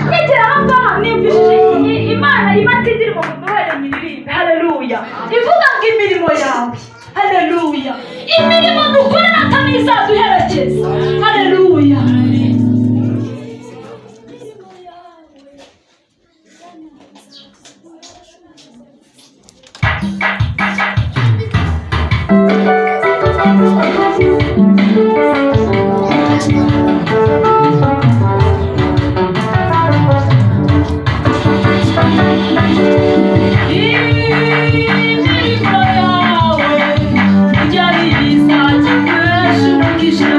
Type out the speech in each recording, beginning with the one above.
Nkigera aha ngaha nimvishije Imana imata indirimbo ngo mbabarire nyiririmbe. Haleluya. Ivuga ngo imirimo yawe. Haleluya. Imirimo dukora atari izaduherekeza. Haleluya. Imirimo yawe ijya izajya guhesha umugisha.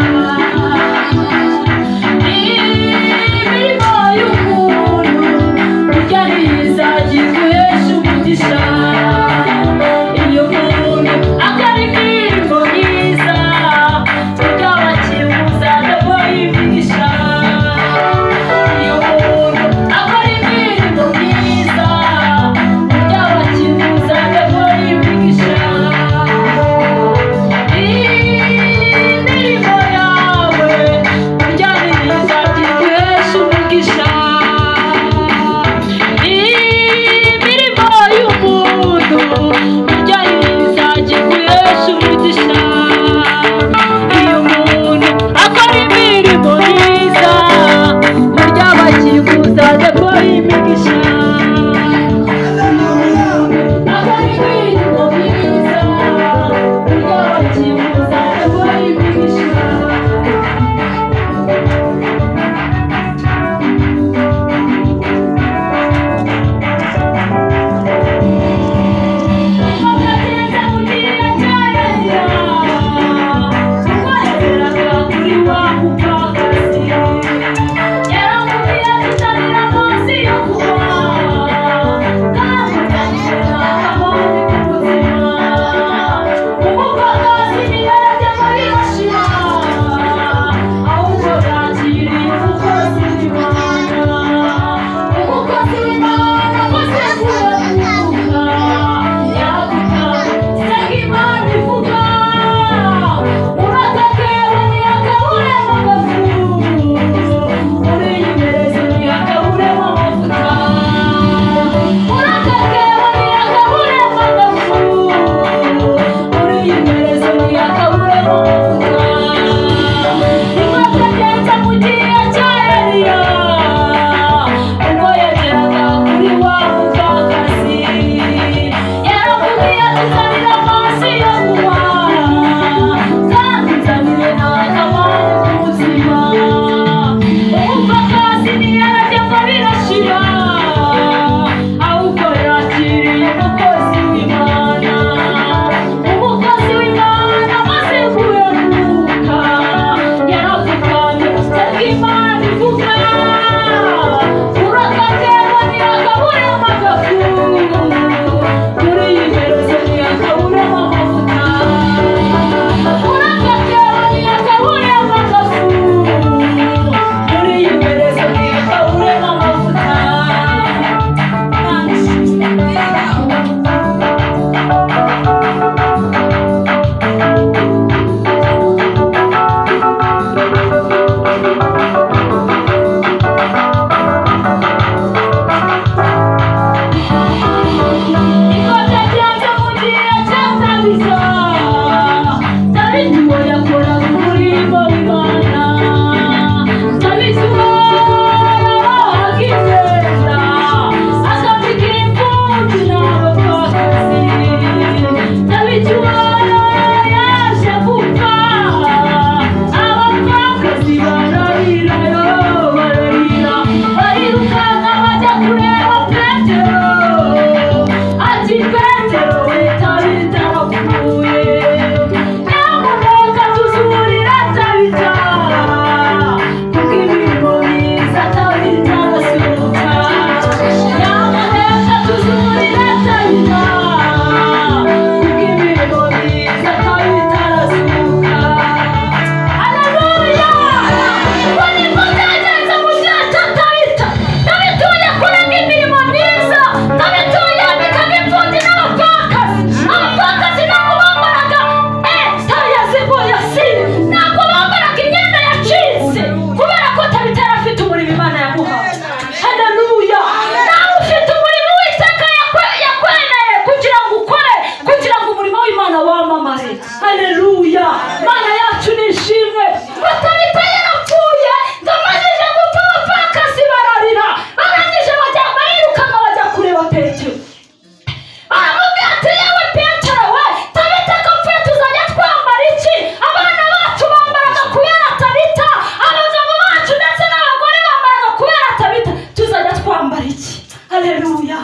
Haleluya.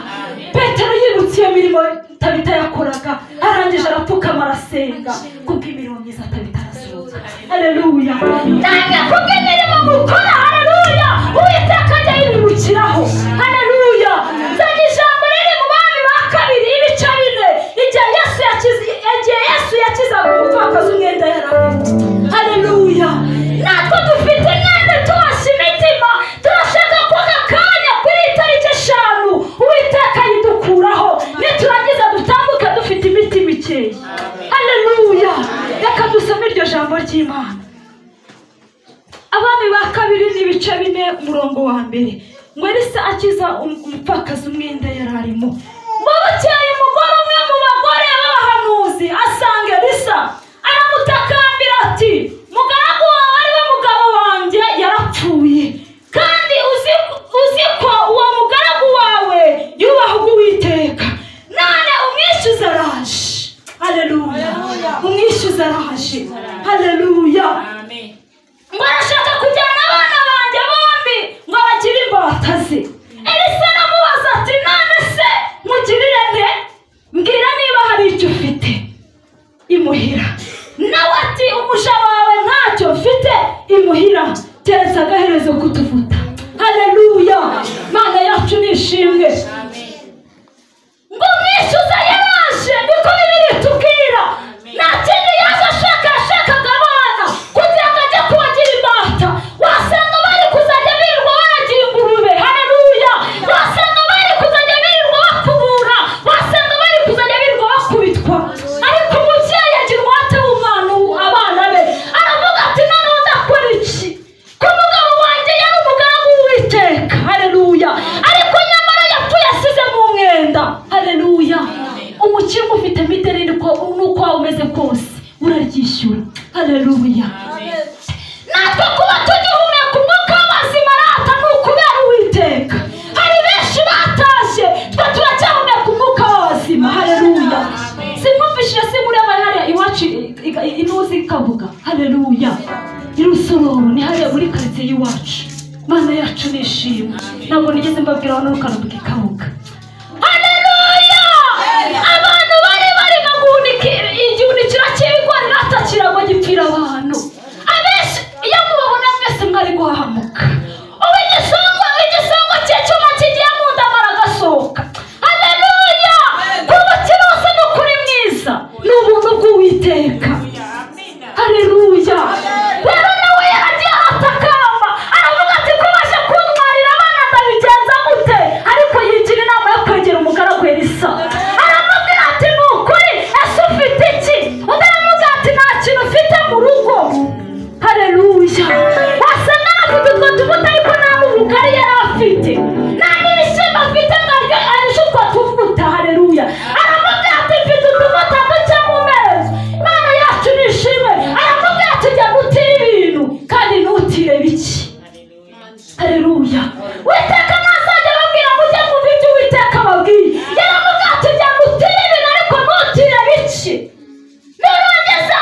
Petero yibutse iyo mirimo Tabita yakoraga, arangije arapfukama arasenga kubw'imirimo myiza Tabita arasohoka. Haleluya. Namwe kubw'imirimo mukora, haleluya, Uwiteka ajya yibibukiraho. Haleluya. Nzanye ijambo riri mu Bami ba kabiri ibice 4, igihe Yesu yakizaga umupfakazi umwenda yari afite. Haleluya. Natwe dufite imyenda tubasha imitima, turashaka ko aka kanya kuri itariki 5 Uwiteka yidukuraho, niturangiza dutambuke dufite imitima ikeye. Haleluya. Reka dusome iryo jambo ry'Imana. Abami ba kabiri n'ibice 4 umurongo wa 1. Ngo Elisa akiza umupfakazi umwenda yari arimo. Ngo bukeye umugore umwe mu bagore b'abahanuzi asanga Elisa, aramutakambira ati mugaragu wawe ari we mugabo wanjye yarapfuye, kandi uzi ko uwo mugaragu wawe yubahaga Uwiteka, none umwishyuza araje. Haleluya. Umwishyuza araje. Haleluya. Ngo arashaka kujyana abana banjye bombi ngo abagire imbata ze. Elisa aramubaza ati none se mugirire nte? Mbwira niba hari icyo ufite imuhira. Nawe ati umuja wawe ntacyo mfite imuhira, keretse agaherezo kutuvuta. Haleluya. Mana yacu nishimwe. Ngo umwishyuza yaraje, niko Bibiliya itubwira. Nta kindi yaje ashaka, yashakaga abana kugira ngo ajye kubagira imbata. Wasanga bari kuzajya birirwa baragira ingurube. Haleluya. Wasanga bari kuzajya birirwa bakubura, wasanga bari kuzajya birirwa bakubitwa. Ariko umubyeyi agira umuhate w'umwana abana be, aravuga ati noneho ndakora iki? Ko umugabo wanjye yari umugaragu w'Uwiteka. Haleluya. Ariko nyamara yapfuye asize mu mwenda. Haleluya. Umukire ufite ideni nuko waba umeze kose uraryishyura. Haleluya. Natwe kuba tugihumeka umwuka w'amazima arata ni ukubera Uwiteka. Hari benshi batashye, twe turacyahumeka umwuka w'abazima. Haleluya. Simwumvishije simureba hariya iwacu inuzi ikavuga. Haleluya. Irusororo ni hariya muri karitsiye y'iwacu. Mana yacu nishimwe. Ntabwo nigeze mbabwira hano rukarubuka ikavuga. Haleluya. Abantu bari barimo guhunika igihunikiro cy'ibigori ratakirago gipfira abantu. Abenshi iyo mubabona mwese mwari guhahamuka. Ubu igisongo cy'icyuma kigiye mu nda maragasohoka. Haleluya. Kuba kirose ni ukuri mwiza, ni ubuntu bw'Uwiteka. Haleluya. Rero nawe yaragiye aratakamba, aravuga ati ko baje kuntwarira abana ndabigenza gute? Ariko yigira inama yo kwegera umugaragu Elisa. Aramubwira ati ni ukuri, ese ufite iki? Undi aramubwira ati nta kintu ufite mu rugo. Haleluya. Wasanga afite utwo tuvuta ariko nta n'ubugari yari afite, nta n'ibishyimbo afite ngo arye arishe utwo tuvuta. Haleluya. Aramubwira ati mfite utuvuta duke mu meza. Imana yacu nishimwe. Aramubwira ati jya gutira ibintu kandi ntutire bike. Haleluya. Uwiteka ntazajya ababwira mujye mwumva ibyo Uwiteka ababwiye. Yaramubwira ati jya gutira ibintu ariko ntutire bike. Nurangiza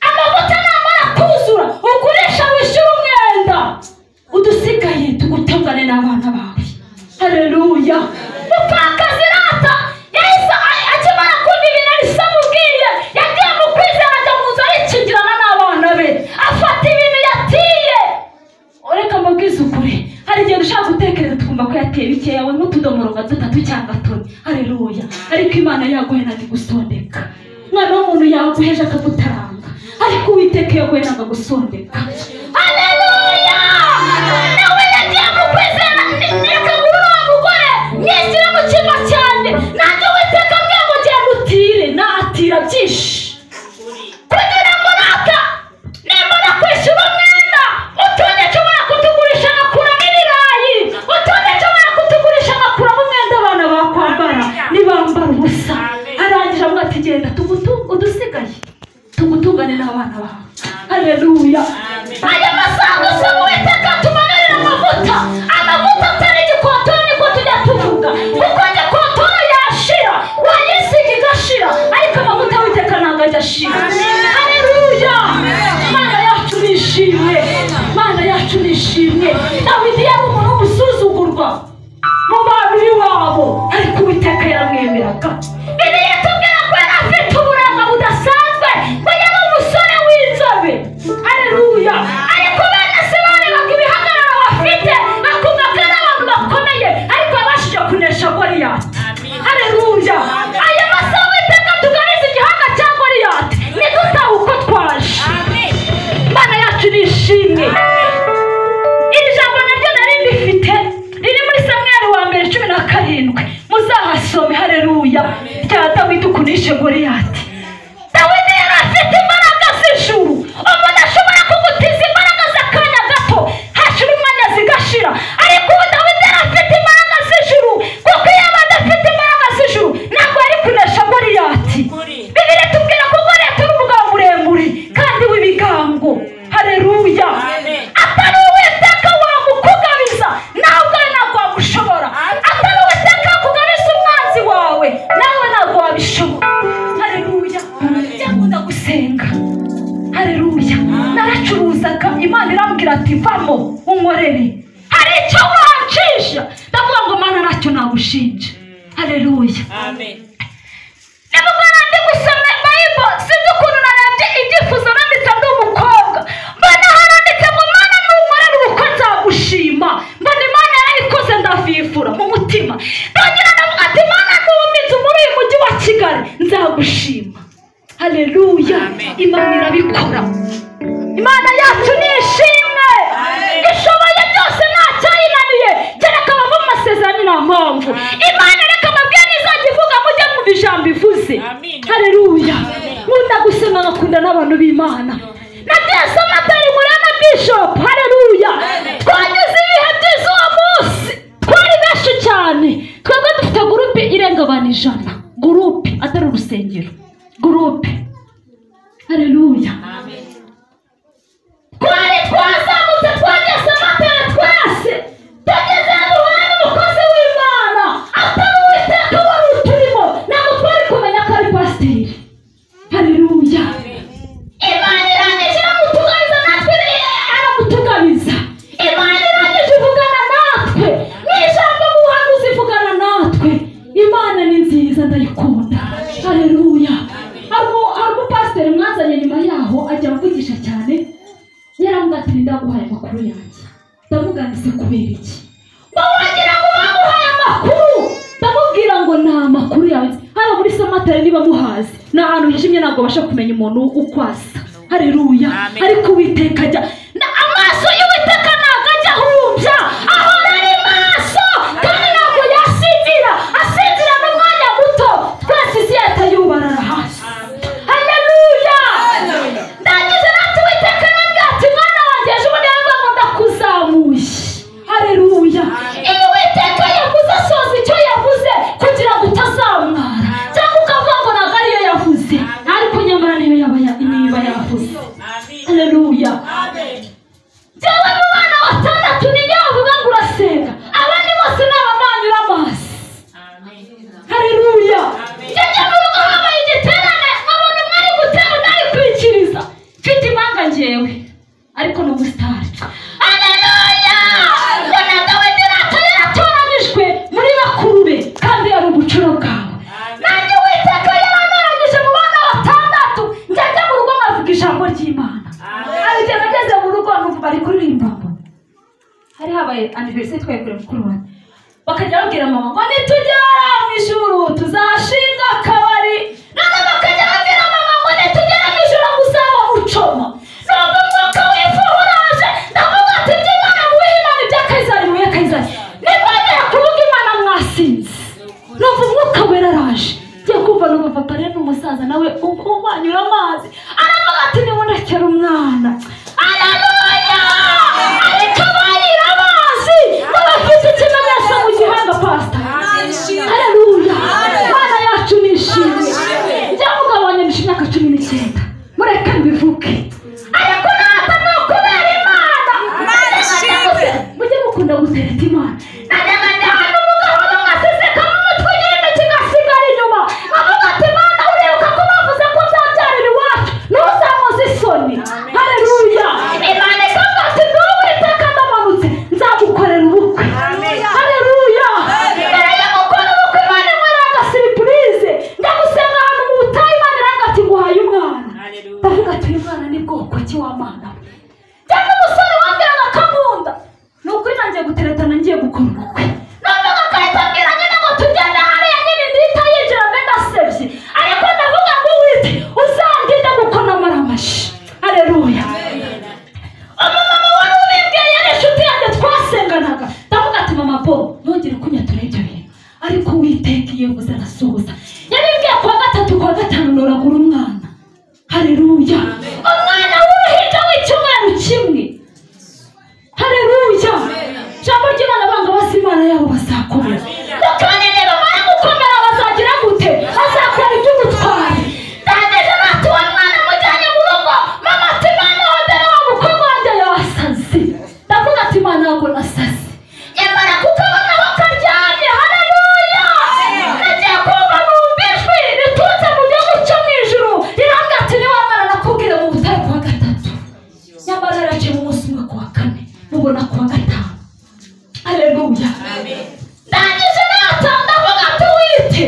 amavuta namara kuzura ugurisha wishyura umwenda, udusigaye tugutungane n'abana bawe. Haleluya. Mupfakazi rata yahise akimara kumva ibintu Elisa amubwiye, yagiye mu kwizera ajya mu nzu arikingirana n'abana be, afata ibintu yatiye. Reka mbabwize ukuri, hari igihe dushaka gutekereza tukumva ko yateye bikeya, we nk'utudomoro nka 3 cyangwa 4. Haleluya. Ariko Imana yaguhe ntabwo igusondeka. Umwana w'umuntu yaguheje akagutaranga, ariko Uwiteka yaguhe ntabwo agusondeka. Haleluya. Nawe yagiye mu kwizera, reka ngure uriya mugore mwishyire mu cyimbo cyanjye, nanjye Uwiteka ambwiye ngo genda utire, natira byinshi kugira ngo rata nimara kwishyura umwenda utundi nshobora kutugurisha ngakuramo ibirayi, utundi nshobora kutugurisha ngakuramo umwenda abana bakwambara nibambara ubusa. Arangije avuga ati genda udusigaye tugutungane n'abana bawe. Haleluya. Aya masanduku Uwiteka atumanurira amavuta, amavuta atari igikotoro niko tujya tuvuga, kuko igikotoro yashira wayisiga igashira, ariko amavuta Uwiteka ntabwo ajya ashira. Haleluya. Mana yacu nishimwe. Mana yacu nishimwe. Dawidi yari umuntu w'umusuzugurwa mu bantu b'iwabo. Haleluya. Rya Dawidi ukunishe Goliyati. Dawidi yari afite imbaraga z'ijuru. Umuntu ashobora kugutiza imbaraga z'akanya gato, hashira umwanya zigashira. Ariko ubu Dawidi yari afite imbaraga z'ijuru, kuko iyo aba adafite imbaraga z'ijuru ntabwo yari kunesha Goliyati. Bibiliya itubwira ko Goliyati ari umugabo muremure kandi w'ibigango. Haleluya. Atari Uwiteka wamukugabiza, nawe ubwawe ntabwo wamushobora. Atari Uwiteka wakugabiza umwanzi wawe, nawe ntabwo wabishobora. Haleluya. Njya gusenga. Haleluya. Naracuruzaga, Imana irambwira ati vamo unkorere. Hari icyo wancisha. Ndavuga ngo Mana ntacyo nagushinja. Haleluya. Amen. Nimugora ndi gusoma Bible, sinzi ukuntu narebye ibyifuzo nanditse ndi umukobwa. Mbona haranditse ngo Mana nunkorera ubukwe nzagushima. Mbona Imana yarayikoze ndavivura mu mutima. Ndongera ndavuga ati Mana numpa inzu muri uyu mujyi wa Kigali nzagushima. Haleluya. Imana irabikora. Imana yacu ni ishimwe. Ishoboye byose nta cyayinaniye. Kereka abava mu masezerano nta mpamvu. Imana reka amabwire izajya ivuga mujye mwumva ijambo ivuze. Haleluya. Nkunda gusenga ngakunda n'abantu b'Imana. Nagiye Samatari nkura na Bishop. Haleluya. Twagize ibihe byiza uwo munsi. Twari benshi cyane. Twebwe dufite gurupe irenga abantu 100. Gurupe atari urusengero. Gurupe. Haleluya. Twari twazamutse twageze Samatari twese. Tugeze ahantu hari umukozi w'Imana. Atari Uwiteka wari uturimo. Ntabwo twari kumenya ko ari pasiteri. Haleluya. Imana irangije iramutugabiza natwe aramutugabiza. Imana irangije ivugana natwe. Mu ijambo mu buhanuzi ivugana natwe. Imana ni nziza ndayikunda. Haleluya. Hari umupasiteri mwazanye nyuma yaho ajya amvugisha cyane. Yarambwira ati ndaguhaye amakuru yanjye. Ndavuga nti se kubera iki? Wagira ngo bamuhaye amakuru. Ndamubwira ngo nta makuru yawe. Hano muri Samatari niba muhazi, ni ahantu hijimye ntabwo babasha kumenya umuntu uko asa. Haleluya. Ariko Uwiteka ajya amaso y'Uwiteka ntabwo ajya ahumbya, ahora ari maso kandi ntabwo yasinzira. Asinzira n'umwanya muto, twese isi yahita yubarara hasi. Haleluya. Ndangije nati Uwiteka arambwira ati mwana wanjye ejo bundi yaravuga ngo ndakuzamuye. Haleluya. Iyo Uwiteka yavuze asoza icyo yavuze kugira ngo utazamwara cyangwa ukavuga ngo ntabwo ariyo yavuze, ariko nyamara niyo yaba niba yavuze. Haleluya. Njyewe mu bana 6 ni njye bavuga ngo urasenga, abandi bose ni abamanyura amazi. Haleluya. Njye mu rugo habaye igiterane nkabona umwe ari gutera undi ari kwikiriza. Mfite impanga njyewe ariko ni umusitari. Haleluya. Mbona Dawidi yaratoranyijwe muri bakuru be kandi yari ubucuro bwawe. Nanjye Uwiteka yarantoranyije mu bana 6 njya njya mu rugo nkavuga ijambo ry'Imana. Hari igihe nageze mu rugo numva bari kuririmba. Hari habaye anniversaire twayikoreye mukuru wanjye. Bakajya babwira mama ngo nitugera mu ijuru tuzashinga akabari. None bakajya babwira mama ngo nitugera mu ijuru muzaba mucoma. Numva umwuka w'ifu uraje. Ndavuga ati iby'Imana mubihe Imana, ibya Kayizari mubihe Kayizari. Nimwemera kuvuga Imana mwasinze. Numva umwuka wera araje. Ngiye kumva numva papa rero ni umusaza nawe umwanyura amazi. Aravuga ati nimundekere umwana. Haleluya. Ariko abayira amazi ngo bafite ikimenyetso mu gihanga pastor. Haleluya. Imana yacu ni ishimwe. Njya mugabo wanjye nishe imyaka 19. Mureke mbivuge. Ariko nata ni ukubera Imana. Mujye mukunda gutereta Imana. Najyaga njya ahantu umugabo ngaseseka mu mutwe igihembe kigasigara inyuma. Nkavuga ati Mana uribuka ko bavuze ko nzabyarira iwacu, ntuzankoze isoni. Haleluya. Imana ikavuga ati ndi Uwiteka ndamanutse nzagukorera ubukwe. Haleluya. Mbere yo gukora ubukwe Imana inkorera agasiripurize. Njya gusenga ahantu mu butayu Imana iranga ati nguhaye umwana. Ndavuga ati uyu mwana ni bwoko ki wa Mana we? Cyangwa umusore wambwiraga akankunda. Ni ukuri nangiye guteretana ngiye gukora ubukwe. Numvaga agahita ambwira nyine ngo tugende hariya nyine ndihita yinjira mbe ndasebye. Ariko ndavuga ngo Uwite uzandinde kuko namara amashi. Haleluya. Umumama wari ubimbwiye yari inshuti yanjye twasenganaga. Ndavuga ati mama bo ntugire kunyatura ibyo bintu. Ariko Uwiteka iyo avuze arasohoza. Yabibwiye kuwa gatatu, kuwa gatanu noragura umwana. Haleluya. Umwana w'uruhinja w'icyumweru kimwe. Haleluya. Ijambo ry'Imana banga basi Imana yabo bazakomera. Kandi nibamara gukomera bazagira gute? Bazakora iby'ubutwari. Ndangije bati uwo mwana mujyanye mu rugo, mama ati Imana wongere wa mukobwa wanjye yasaze. Ndavuga ati Imana ntabwo nasaze. Nyamara kukabona aho karyamye. Haleluya. Nagiye kumva numva ijwi riturutse mu gihugu cyo mu ijuru rirambwira ati ni wa mwana nakubwira mu butayu kuwa gatatu. Nyamara yaraciye mu munsi umwe kuwa kane, mubona kuwa gatanu. Haleluya. Ndangije natanga ndavuga ati wite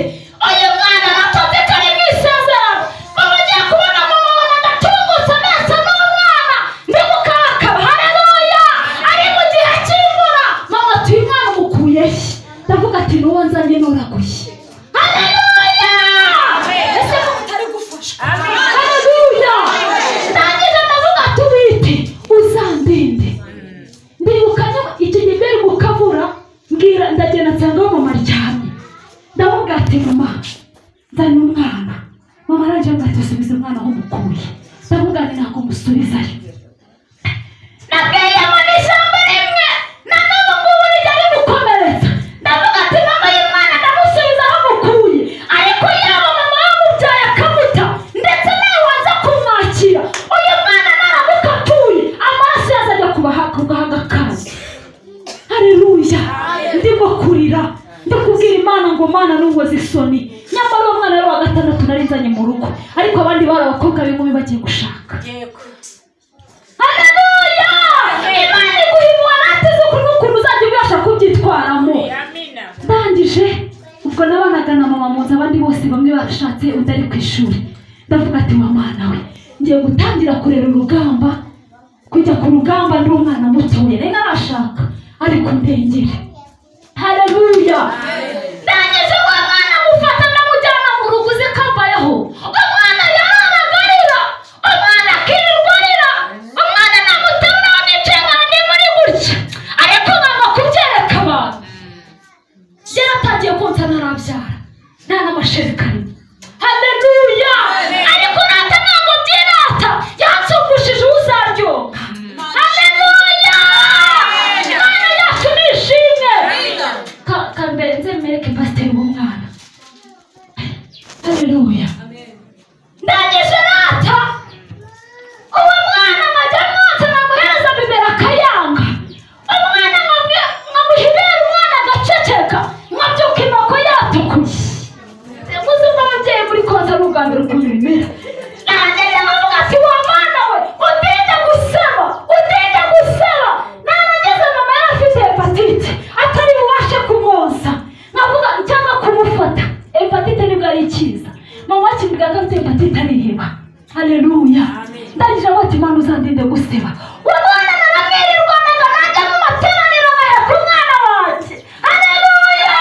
uyu mwana nakoze kari mu isezerano. Mama agiye kubona mama abona ndatungutse amezi n'umwana ndi gukakaba. Haleluya. Ari mu gihe cy'imvura. Mama ati uyu mwana umukuye he? Ndavuga ati n'uwo nzanye noraguye. Haleluya. Ese ko mutari gufashwa? Haleluya. Ndangije ndavuga ati wite uzandinde. Ndibuka iki gihe bari gukabura, mbwira ndagenda nsanga mama aryamye. Ndamubwira ati mama nzanye umwana. Mama arangije ambwira ati subiza umwana aho umukuye. Ndamubwira ati ntabwo musubizayo. Nabwiye mama ijambo rimwe na n'ubu ngubu rijya rimukomeretsa. Ndavuga ati mama uyu mwana ndamusubiza aho mukuye, ariko yaba mama wamubyaye akamuta ndetse nawe waza kumwakira, uyu mwana naramuka apfuye amaraso yazajya ku gahanga kawe. Haleluya. Ndimo kurira ndikubwira Imana ngo Mana nungoze isoni. Nyamara uwo mwana wari wa gatandatu nari nzanye mu rugo, ariko abandi bari abakobwa b'inkumi bagiye gushaka. Haleluya. Imana iguha impuhwe z'ukuntu ukuntu uzajya ubasha kubyitwaramo. Ndangije ubwo nabanaga na mama mu nzu, abandi bose bamwe barashatse undi ari ku ishuri. Ndavuga ati wa mwana we, ngiye gutangira kurera urugamba, kujya ku rugamba ndi umwana mutoya, nari narashaka ariko ndengere. Haleluya. Ndangije wa mwana mufata ndamujyana mu rugo, uzi ko ambayeho. Umwana yararaga arira, umwana akirirwa arira, umwana namuterura nicaye nkaba ndi muri gutya, ariko nkanga kubyereka abantu. Yaratangiye konsa ntarabyara, nta n'amashereka arimo. Haleluya. Ariko rata ntabwo byirata, yansumbishije uzaryoka. Haleluya. Imana yacu nishimwe. Kambere nze mwereke pasiteri w'umwana. Haleluya. Ndangije rata uwo mwana nkajya mwonsa namuhereza bibera akayanga. Umwana nkamuha ibere, umwana agaceceka, nkabyuka imako yatukuye. Muzi ko ababyeyi muri konsa ari ubwa mbere ukuntu bimera. Ndangije nkavuga ati wa mwana we utinde guseba, utinde guseba. Narageze mama yari afite hepatite atari bubashe kumwonsa, nkavuga cyangwa kumufata. Hepatite nibwo ari ikiza. Mama akimubwira ko afite hepatite ariheba. Haleluya. Ndangije avuga ati Mana uzandinde guseba. Uwo mwana naramwirirwanaga najya mu materaniro nkaheka umwana wanjye. Haleluya.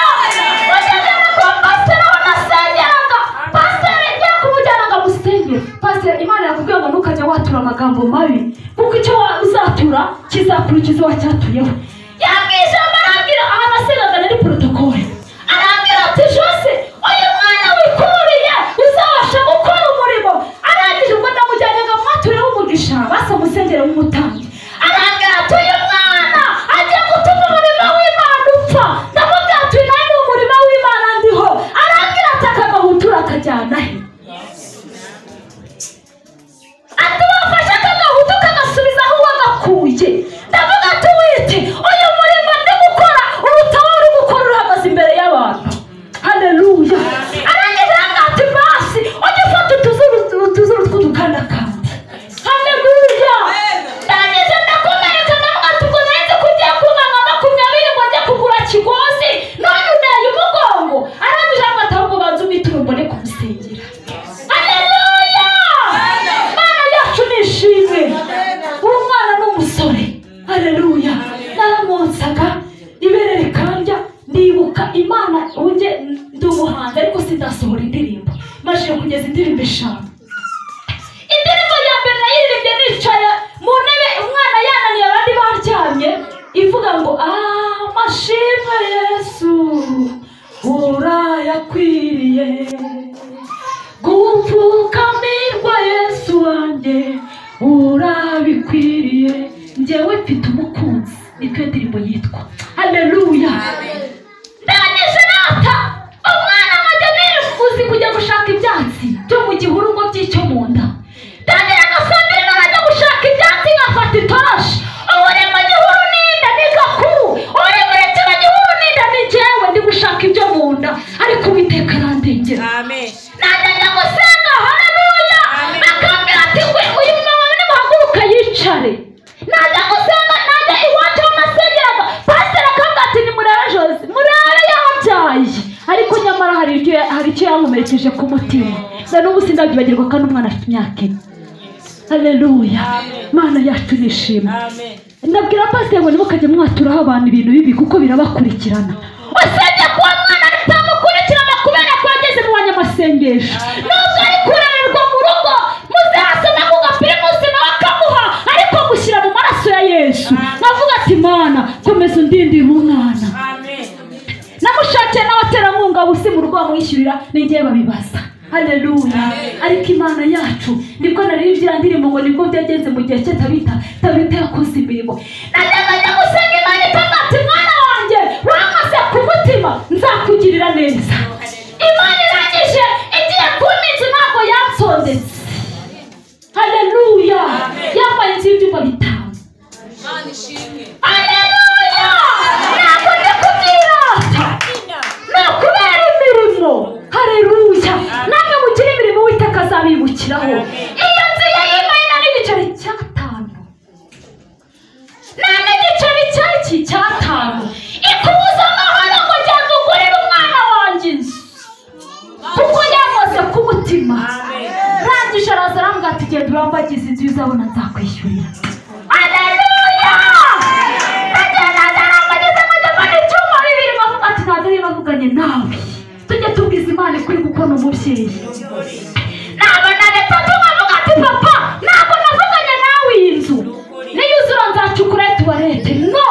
Ugeze no kwa pasiteri aho nasengeraga, pasiteri ngiye kumujyana ngo amusengere. Pasiteri Imana yakubwiye ngo ntukajye watura amagambo mabi, kuko icyo uzatura kizakurikiza uwacyatuyeho. Yambwiye ijambo arambwira, aha nasengaga nari protokole. Arambwira ati Jose uyu mwana wikururiye uzabasha gukora umurimo. Arangije ubwo ndamujyanye ngo amwatureho umugisha, basa musengere nk'umutambyi. Arambwira ati uyu mwana agiye gutuma umurimo w'Imana upfa. Ndamubwira ati uyu ni umurimo w'Imana ndiho. Arambwira ati akagahutura akajyana he? Ati wafashe akagahutu kagasubiza aho wagakuye. Ndavuga ati wite uyu murimo ndi gukora uruta wowe uri gukora uhagaze imbere y'abantu. Haleluya. Arangije arambwira ati basi ujye ufata utuzuru tw'udukandakanda. Haleluya. Ndangije ndakomereka ndavuga ati ubwo nari nzi ko ugiye kumpa nka 20 ngo njye kugura kigozi, none unteye umugongo. Arangije arambwira ati ahubwo banza umwiture mbone kumusengera. Haleluya. Imana yacu nishimwe. Uwo mwana ni umusore. Haleluya. Naramwonsaga ibere rikandya. Ndibuka Imana ujye ndi umuhanzi ariko sindasohora indirimbo. Majije kugeza indirimbo 5. Indirimbo ya mbere nayiririmbye nicaye mu ntebe umwana yananiye abandi baryamye, ivuga ngo amashimwe Yesu urayakwiriye gupfukamirwa Yesu wanjye urabikwiriye. Njyewe mfite umukunzi, niko indirimbo yitwa. Haleluya. Ndangije nata umwana wanjye uzi kujya gushaka ibyatsi byo mu gihuru ngo by'icyo mu nda. Ndangije agasambira nkajya gushaka ibyatsi nkafata itoroshi. Uri mu gihuru n'inda ni gakuru, uri muri kino gihuru n'inda ni njyewe ndi gushaka ibyo mu nda, ariko Uwiteka arandengera. Amen. Najya gusenga, haleluya, bakambwira ati uyu mama nimuhaguruka yicare. Najya gusenga, najya iwacu amasengeraga, pasiteri akambwira ati nimurebe Jose, murebe yabyaye, ariko nyamara hari icyo yankomerekeje ku mutima. Na n'ubu sindabyibagirwa kandi umwana afite imyaka 4. Haleluya. Mana yacu nishimwe. Ndabwira pasiteri ngo ntimukajye mwaturaho abantu ibintu bibi kuko birabakurikirana. Usibye kuba mwana bitamukurikirana kubera ko yageze mu banyamasengesho, nubwo ari kurererwa mu rugo muzasoma ku gapirimusi nawe akamuha, ariko mushyira mu maraso ya Yesu. Nkavuga ati Mana komeza undindire umwana. Namushakiye n'abaterankunga busi mu rugo bamwishyurira ninjye babibaza. Haleluya. Ariko Imana yacu nibwo naririmbye indirimbo ngo nibwo byagenze mu gihe cye Tabita, Tabita yakoze imirimo. Najyaga gusenga Imana ikambwira ati mwana wanjye wankoze ku mutima nzakugirira neza. Imana irangije igiye kumpa inzu ntabwo yansondetse. Haleluya. Yambaye inzu y'ibyumba 5. Haleluya. Ntabwo ndi kubyirata, ni ukubera imirimo. Haleluya. Namwe mugire imirimo Uwiteka azabibukiraho. Iyo nzu yayimpaye nta n'igiceri cya 5, nta n'igiceri cy'iki cya 5. Ikubuza amahoro ngo genda ugurire umwana wanjye inzu kuko yakoze ku mutima. Rangije araza arambwira ati genda urambagize inzu uzabona nzakwishyurira. Haleluya. Agenda arambagiza nkajya mbona ibyuma 2 bavuga ati ntabwo ariyo bavuganye nawe. Tujye tubwiza Imana kuri gukora umubyeyi. Nabona bitatu nkavuga ati papa ntabwo navuganye nawe iyi nzu niyuzura nzacukura tuwarete. No,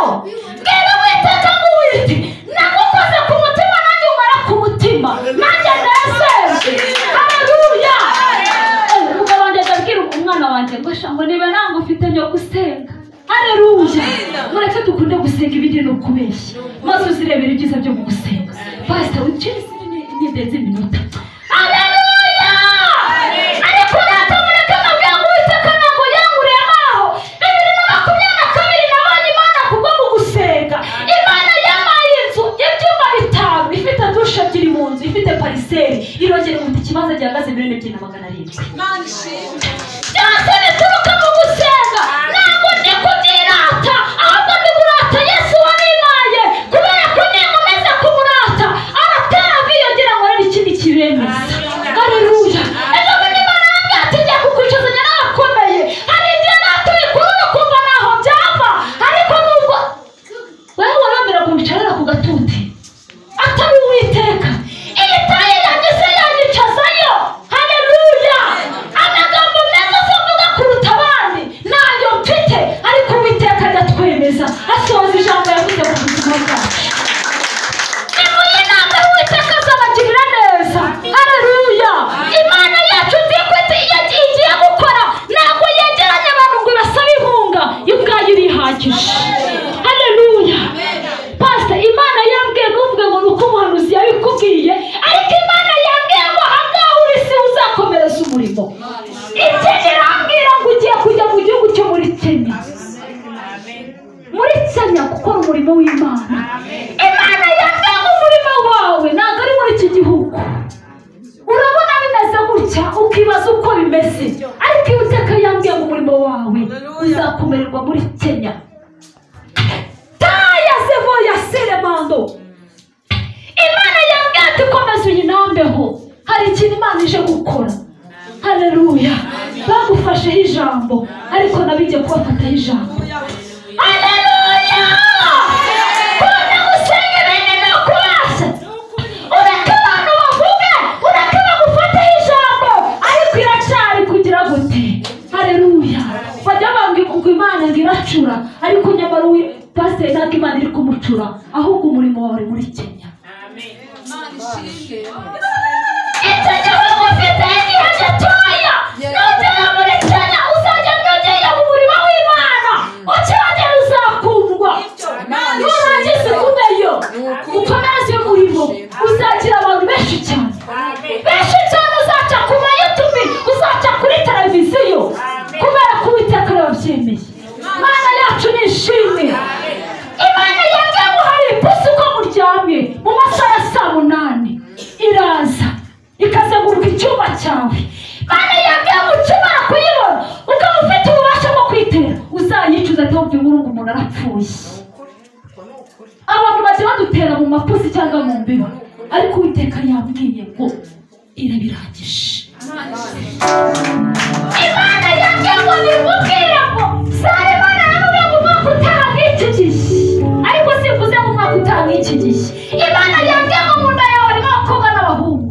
bwira Uwiteka ngo wite nagukoze ku mutima nanjye umara ku mutima nanjye nezerwe. Haleluya. Umugabo wanjye abwira umwana wanjye ngo sha ngo niba ntabwo ufite nyo gusenga. Haleluya. Mureke dukunde gusenga ibindi ni ukubeshya, maze uzirebera ibyiza byo gusenga. Pastor ucirize n'idenze iminota. Haleluya. Ariko natwe mureke mabwira ngo Uwiteka ntabwo yankuriyemo aho. 2022 nabonye Imana kubwo mu gusenga. Imana yampaye inzu y'ibyumba 5 ifite dushe 2 mu nzu, ifite pariseri, irongera ifite ikibanza gihagaze 2,700 miliyoni. Byose bituruka mu gusenga. Ntabwo ndi kubyirata, ahubwo ndi kurata Yesu wabimpaye, kubera ko ninkomeza kumurata aratera biyongera ngo arebe ikindi kibemeza. Haleluya. Ejo bundi Imana yambwiye ati njya kukwicazanya n'abakomeye. Hari igihe natuye kuri ukumva ntaho byava, ariko nubwo wewe warambira kumwicarira ku gatuti atari Uwiteka, iyi taye yanjye se yanyicazayo. Haleluya. Amagambo meza se mvuga kuruta abandi nayo mfite, ariko Uwiteka adatwemeza asohoza ijambo yavuze mu buzima bwacu. Nimuye inama Uwiteka azabagirira neza. Haleluya. Imana yacu nzi ko iyo igiye gukora ntabwo yegeranya abantu ngo ibasabe inkunga, yo ubwayo irihagije. Haleluya. Pastor, Imana yambwiye ntuvuge ngo ni uko umuhanuzi yabikubwiye, ariko Imana yambwiye ngo ahangaha uri si uzakomereza umurimo. Ikindi irambwira ngo ugiye kujya mu gihugu cyo muri Kenya. Muri Kenya gukora umurimo w'Imana. Imana yambwiye ngo umurimo wawe ntabwo ari muri iki gihugu. Urabona bimeze gutya ukibaza uko bimeze, ariko Uwiteka yambwiye ngo umurimo wawe uzakomererwa muri Kenya. Taya sevo ya seremando. Imana yambwiye ati komeza uyinambeho, hari ikintu Imana ije gukora. Haleluya. Bagufasheho ijambo, ariko nabijye kubafataho ijambo. Haleluya. Kunda gusenga ibindi ni ukubasha. Ureke abantu bavuge, ureke bagufateho ijambo, ariko iracyari kugira gute? Haleluya. Bajya bambwira ngo Imana ngo iracura, ariko nyamara pasiteri ntabwo Imana iri kumucura, ahubwo umurimo wawe uri muri Kenya. Icyo gihugu ufite igihe gitoya, nugera muri Kenya uzagenda ugiye mu murimo w'Imana, ukihagera uzakundwa. Nurangiza ugumeyo ukomeze umurimo, uzagira abantu benshi cyane, benshi cyane. Uzaca ku ma YouTube, uzaca kuri televiziyo, kubera ko Uwiteka yabyemeye. Imana yacu nishimwe. Imana yabwiye ngo hari ipusi uko muryamye mu masaha ya saa 8 iraza ikazenguruka icyumba cyawe. Imana yabwiye ngo ukimara kuyibona ukaba ufite ububasha bwo kwitera, uzayicuza ati wumva inkuru ngo umuntu arapfuye. Abantu bajya badutera mu mapusi cyangwa mu mbiba, ariko Uwiteka yabwiye ngo irabirangije. Imana yabwiye ngo nimubwire ngo Salimana aramubwira ngo umwaka utaha nk'iki gihe, ariko simvuze ngo umwaka utaha nk'iki gihe. Imana yabwiye ngo mu nda yawe harimo abakobwa n'abahungu.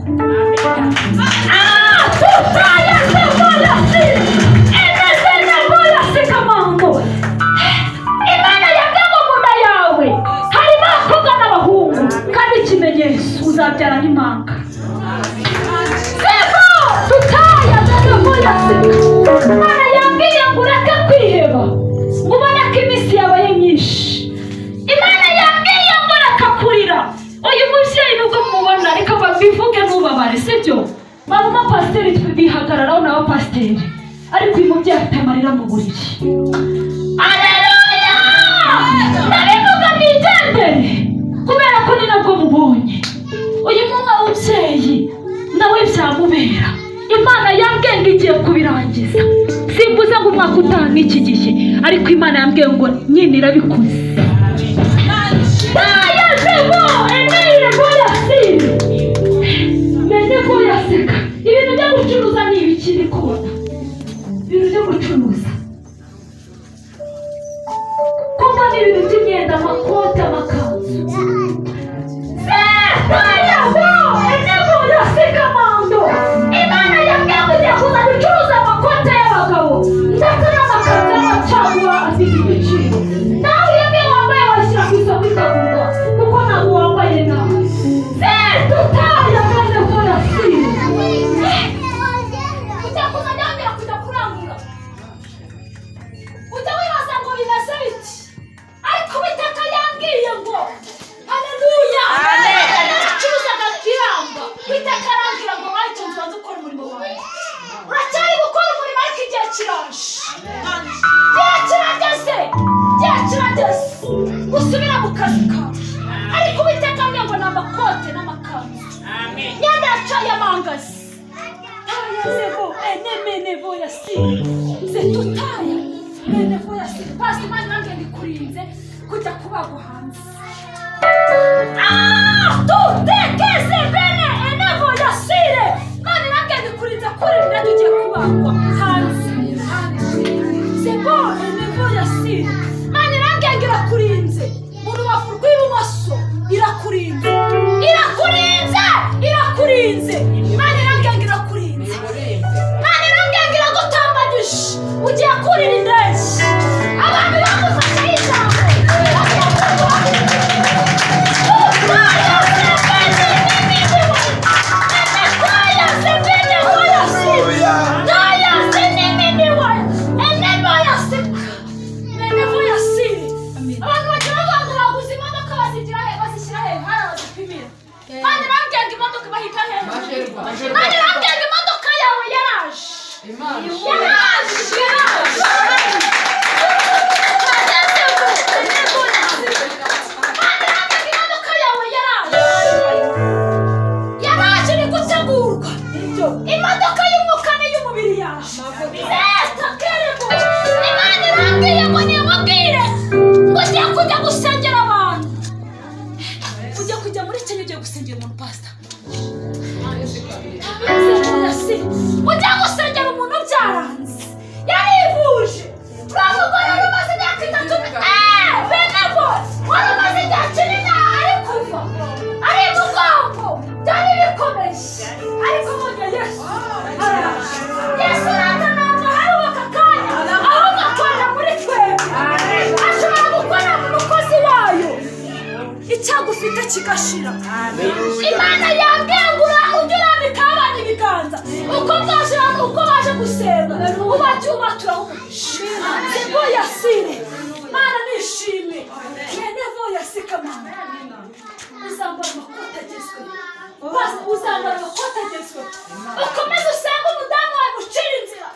Imana yabwiye ngo mu nda yawe harimo abakobwa n'abahungu, kandi ikimenyetso uzabyara n'impanga. Imana yambwiye ngo ureke kwiheba, ngo ubone ko iminsi yabaye myinshi. Imana yambwiye ngo ureke kurira. Uyu mubyeyi nubwo mubona, reka babivuge ntubabare, sibyo? Mama pasiteri bihagararaho n'abapasiteri, ariko uyu mubyeyi afite amarira mu buriri. Aleluya! Ndabivuga nigendere kubera ko ni nabwo mubonye. Uyu mwana w'umubyeyi nawe byamubera. Imana yambwiye ngo igiye kubirangiza. Simbuze ngo umwaka utaha nk'iki gihe, ariko Imana yambwiye ngo nyine irabikoze. Ibintu byo gucuruza ni ibiki ndi kubona? Ibintu byo gucuruza kuko ni ibintu by'imyenda, amakote, amakanzu. Imana yambwiye ngo igiye kuzajya icuruza amakote y'abagabo ndetse n'amakanzu y'abacaguwa afite igiciro. Nawe iyo wambaye washyira ku isoko ikagurwa, kuko ntabwo wambaye nawe. Ujya kuzajya wongera kujya kurangura, ujya wibaza ngo bimeze biti, ariko Uwiteka yambwiye ngo haleluya. Naracuruzaga kiramba, Uwiteka arambwira ngo bayitunze ubanze ukora umurimo wawe. Uracyari gukora umurimo ariko igihe kiraje, igihe kirageze, igihe kirageze usubira mu kazi kawe. Ariko Uwiteka ambwiye ngo ni amakote n'amakanzu, imyenda yacaye amangazi. Pastor, Imana nanjye ndikurinze kujya kubagwa hanze. Tutekeze bene enevo yasire. Imana nanjye ndikurinze kurinda tugiye kubagwa hanze. Sebo enevo yasire. Imana nanjye irakurinze mu rubavu rw'ibumoso, irakurinze, irakurinze, irakurinze. Imana nanjye irakurinze. Imana nanjye iragutambagije, ugiye kurira indege. Abantu bagufashe ijambo. Abantu bagira ngo baguze imodoka bazigira he, bazishyira he, hari abazipimira. Kandi bambwiye ngo imodoka bahita he. Kandi bambwiye ngo imodoka yawe yaraje. Yaraje, yaraje. Imodoka yawe yaraje. Yaraje iri gutegurwa. Imodoka y'umwuka n'iy'umubiri yaje. Imana irambwiye ngo nimubwire ngo ugiye kujya gusengera abantu. Ugiye kujya muri Kenya, ugiye gusengera umuntu, pastor. Ujya gusengera umuntu byaranze, yarivuje. Uriya mugore wari umaze imyaka 3 benevo wari umaze igihe kinini ari kuva, ari mugongo, byari bikomeye, ariko mbonye Yesu araje. Yesu araza, ntabwo hari aka kanya, ahubwo akorera muri twebwe. Ashobora gukora mu mukozi wayo, icyago ufite kigashira. Imana yambwiye ngo ibiganza, uko mwaje hano, uko baje gusenga, ubajye ubaturaho umugisha. Siko yasire Mana nishimwe nenevo yasikamana. Uzambara amakoti agezweho, uzambara amakoti agezweho, ukomeze usenge umudamu wawe mucira inzira,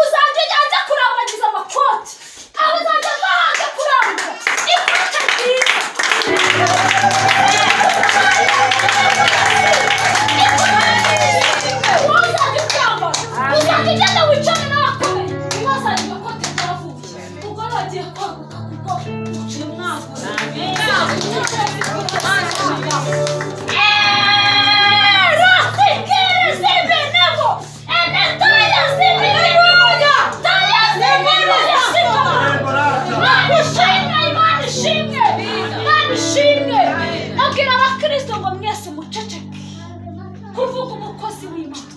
uzajya ajya kurambagiza amakoti, aho uzajya ava hanze kurangura ikote ryiza. Uzajya uryambara, uzajya ugenda wicane n'abakomeye, ntibazajya amakote ryavuye. Ubwo bagiye kwaguka kuko uciye umwagura. Abwira abakristo ngo mwese muceceke kuvuga umukozi w'Imana.